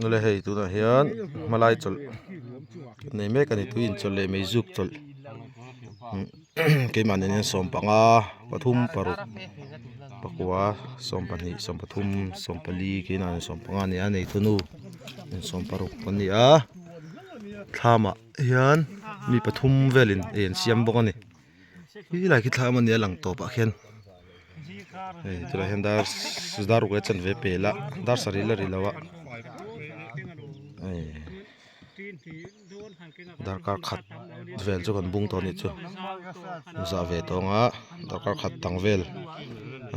Awle hei tunah hian hmalai chawlh nei mek a ni tui inchawlh leh mei zuk chawlh keimah nen hian sawmpanga pathum paruk pakua sawmpahnih sawmpathum sawmpali keimah nen sawmpanga a ni a neitu nu sawmparuk an ni a thlamah hian mi pathum velin ei an siam bawk a ni. Helai khi thlam ania lang tawp ah khian hei tunah hian dar dar ruk leh chanve pel a dar sarih la ri lo a hei darkar khat vel chu kan bung tawh anih chu zah ve tawng a darkar khat dang vel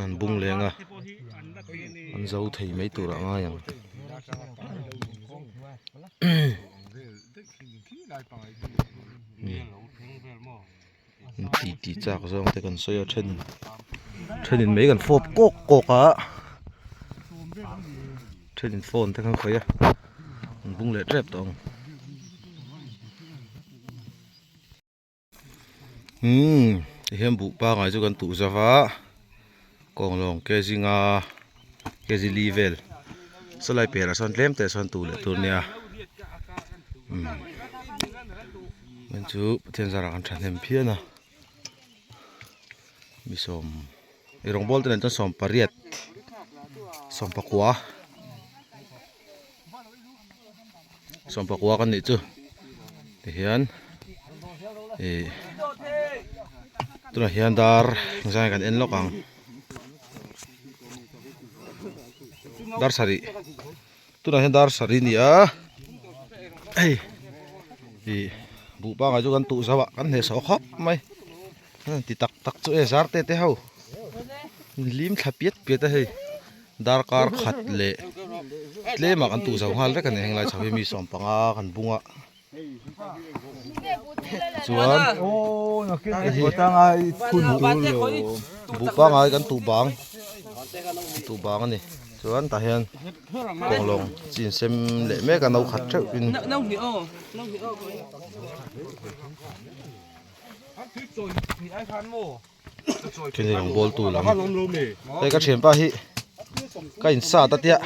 an bung leng a an zo thei mai tur ah ngai ang. Ti ti chak zawng te kan sawi a then thenin mai kan fawp kawk kawk a thenin phone te kan khawih a an bung leh tep tawh ang umm tihian buh pangai chu kan tuh zauh a kawnglawng kg nga kg li vel sawlai piahah sawn tlem te sawn tuh leh tur ania umm chu Pathian zarah kan thahnem phian a mi sawm eirawng bawl te nen chuan sawmpariat sawmpakua sawmpakua kan nih chu tihian ih tunah hian dar engzah nge kan en lawk ang dar sarih tunah hian dar sarih a ni a hei ih buh pangai chu kan tuh zo ah kan hnehsawh khawp mai ti tak tak chu e zar te te ho lim thla piat piat a hei. Darkar khat leh tlemah kan tuh zo nghal vek a ni henglai chho hi mi sawmpanga kan bung a chuan buh pangai kan tuh bang tuh bang a ni chuan tah hian kawnglawng chin sem leh mek a no khat theuh in. Thil rawn bawl tu lam hei ka thianpa hi ka in sat a tia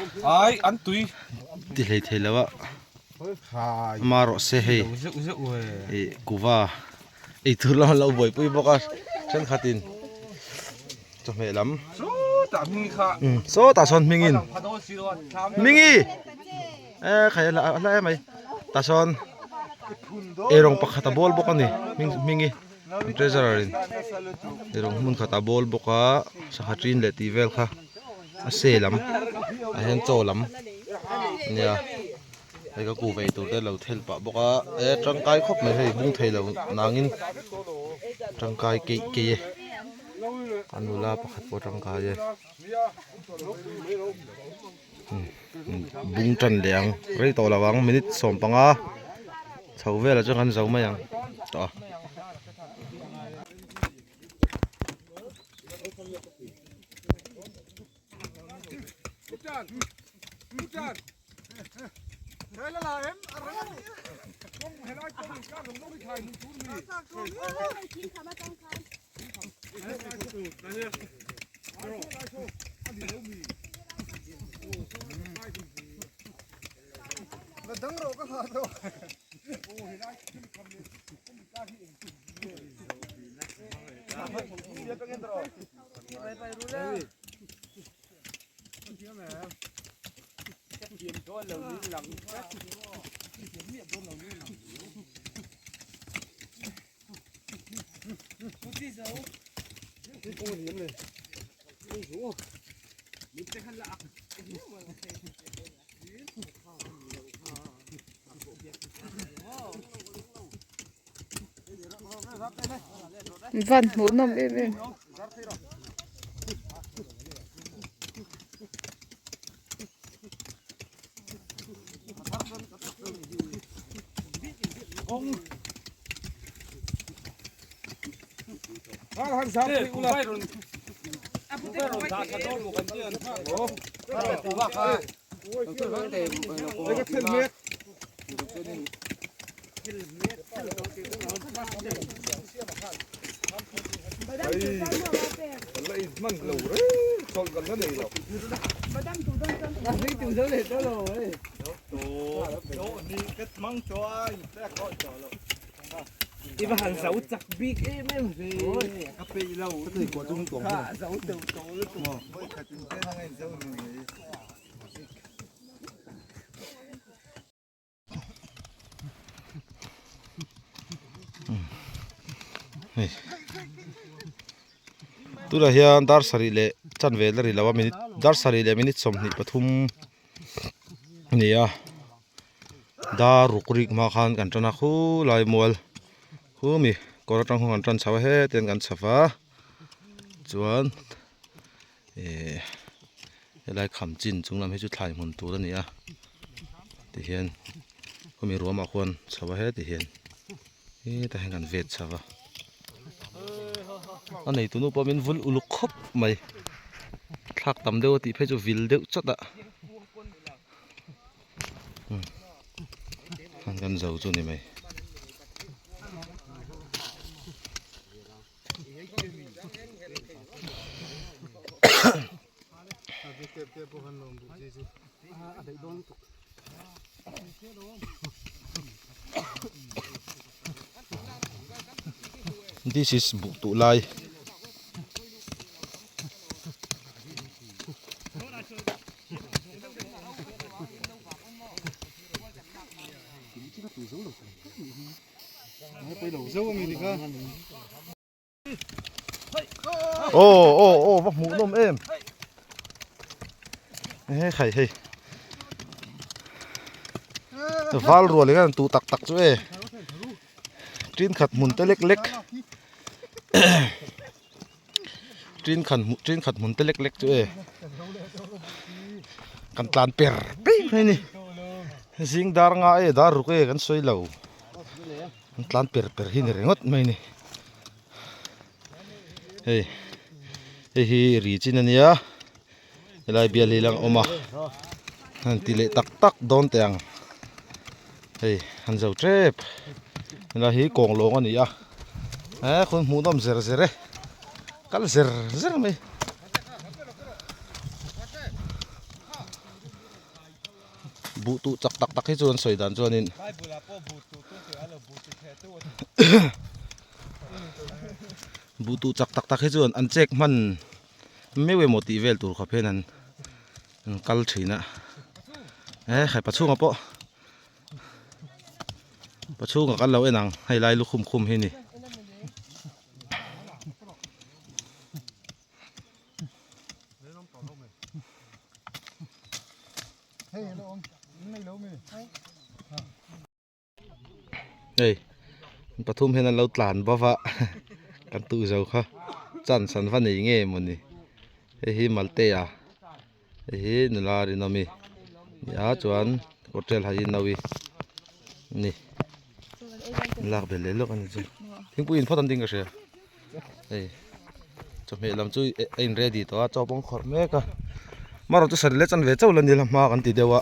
ti hlei thei lo a ama rawh se hei ih kuva ei tur lam an lo buaipui bawk a thenkhat in chawhmeh lam sawtah sawn hming in hmingi e khai a hla emai tah sawn eirawng pakhat a bawl bawk a ni hmingi. Treasurer in eirawng hmun khat a bawl bawk a sangha ṭin leh tih vel kha a se lam ah hian chaw lam ania hei ka kuh vei tur te lo thel pah bawk a e tangkai khawp mai hei bung thei lo nangin tangkai keih keih e a nula pakhat pawh tangkai e bung tan leh ang rei tawh lo ang minute 15 chho velah chuan kan zo mai ang tawh a. Van hmuh nawm em em. Hei tunah hian dar sarih leh chanve la ri lo a minute dar sarih leh minute 23 a ni a dar ruk rik hma khan kan tan a khulai mual khumi kawr atang khawn kan tan chho a hetiang kan chho va chuan Ehh helai kham chin chung lam hi chu thlai hmun tur a ni a tihian khawmi ruamah khuan chho a heti hian hetah hian kan vet chho a a neitu nu pawh min vul uluk khawp mai thlak tam deuh a tih phei chu vil deuh chawt a umm kan zo chu a ni mai. This is buh tuh lai. Aw aw aw va hmuh nawm em he khai hei val rual hian tuh tak tak chu e tin khat hmun te lek lek tin khan tin khat hmun te lek lek chu e kan tlan per pei mai a ni zing dar nga e dar ruk e kan sawi lo an tlan per per hi ni ringawt mai a ni hei hei hi ri chin a nia helai bial hi lang awm a han ti leh tak tak dawn teh ang hei an zo tep helai hi kawng lawng a ni a eh khawn hmuh nawm zer zer e kal zer zer mai. Buh tuh chak tak tak hi chu an sawi dan chuanin buh tuh chak tak tak hi chuan an chek hman meuh emaw tih vel tur khawp hian an an kal thin a he khai pachhunga pawh pachhunga kan lo en ang hei lai lukhum khum hi ni. Hei pathum hian an lo tlan bawk a kan tuh zo kha chance an va nei nge mawni hei hi Maltea hei hi nula rinawmi nia chuan hotel ha hi naui a ni lak belh leh lawk a ni chu thingpui in phawt an ding ka hria. Hei chawhmeh lam chu a in ready tawh a chaw pawh an khawrh mek a marawh chu sarih leh chanve chauh la ni la hma kan ti deuh a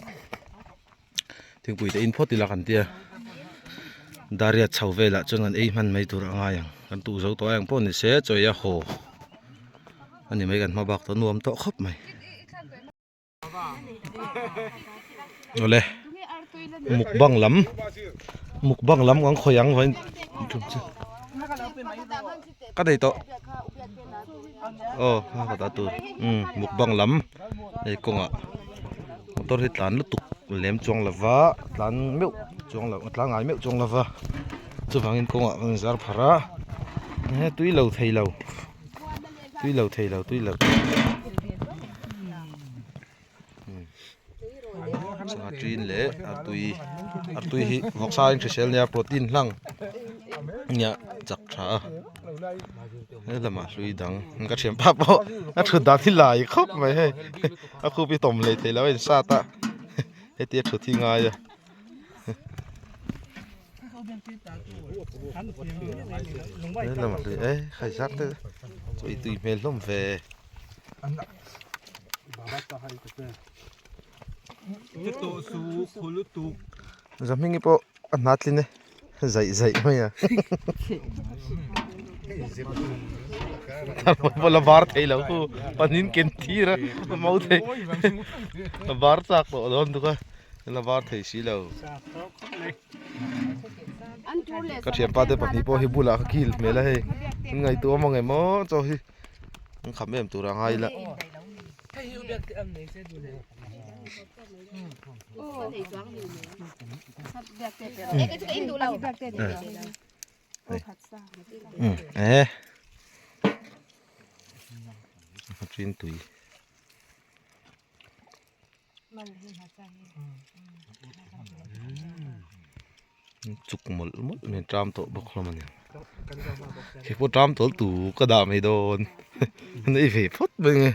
thingpui te in phawt ila kan tia dariat chho velah chuan kan ei hman mai tur a ngai ang kan tuh zo tawh a engpawh ni se chaw ei a haw a ni mai kan hma bak tawh nuam tawh khawp mai. Awle mukbang lam mukbang lam kan khawi ang vawiin tum chu ka nei tawh aw ka dah tur umm mukbang lam hei kawngah motor hi tlan lutuk lem chuang lova tlan meuh chuang lo tlan ngai meuh chuang lova chuvangin kawngah kan inzar pharh a he tui lo thei lo. Tui lo thei lo tui lo sangha tin leh artui artui hi vawksa in hrisel nia protein hlang nia chak tha a he lamah hlui dang ka thian pa pawh a thut dan hi lai khawp mai hei a khup hi tawm hlei thei lo a insat a hetia thut hi ngai a. Chawi tui hmel hlawm ve. Zahmingi pawh a hna tlin e zaih zaih mai a. Bola bar thei lo khu panin ken thir a mau thei a bar chak tawh dawn tuk a. La var thei si lo. Ka thianpa te pahnih pawh hi bulah ka kil hmel a hei. An ngaihtuah awm ang em aw chaw hi an kham em tur a ngai ila. Eh. Chin tui. Chuk mawlh mawlh mai ṭam tawh bawk hlawm a ni khi pawh ṭam tawlh tu ka dah mai dawn nei ve phawt mai nge.